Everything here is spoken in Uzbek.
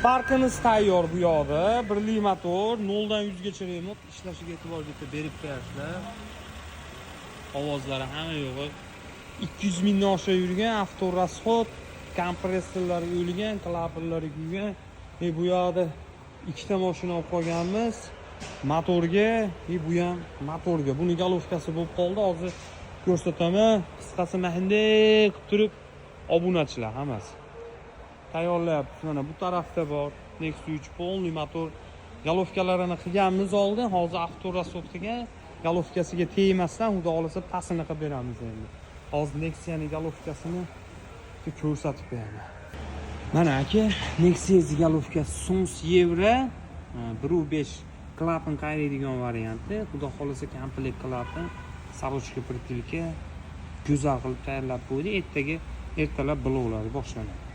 Sparkimiz tayyor bu yoqda. Birli motor, 0 dan 100 gacha remont, ishlashiga e'tibor bitta berib qo'yasizlar. Ovozlari hamma yo'g'i. 200 mingdan oshiq yurgan, авторасход, kompressorlari o'lgan, klapanlari kuygan. Bu yoqda ikkita mashina olib qolganmiz. Motorga, bu ham motorga. Buni головка si bo'lib qoldi. Hozir ko'rsataman. Qisqasi, mana bunday qilib turib obunachilar hammasi tayyorlayapmiz. Mana bu tarafda bor Nexia 3, полный motor, головка larini qilganmiz oldin, hozir авторасход qilgan. Головка siga tegmasdan, xudo xohlasa, pastini qilib beramiz endi. Hozir Nexia'ni головка sini ko'rsatib beraman. Mana, aka, Nexia головка si Sons Yevro 1.5 klapan qayriladigan varianti. Xudo xohlasa, komplekt klapan, сорочка, притылка go'zal qilib tayyorlab qo'ydik. Ertaga ertalab bloklari boshlanadi.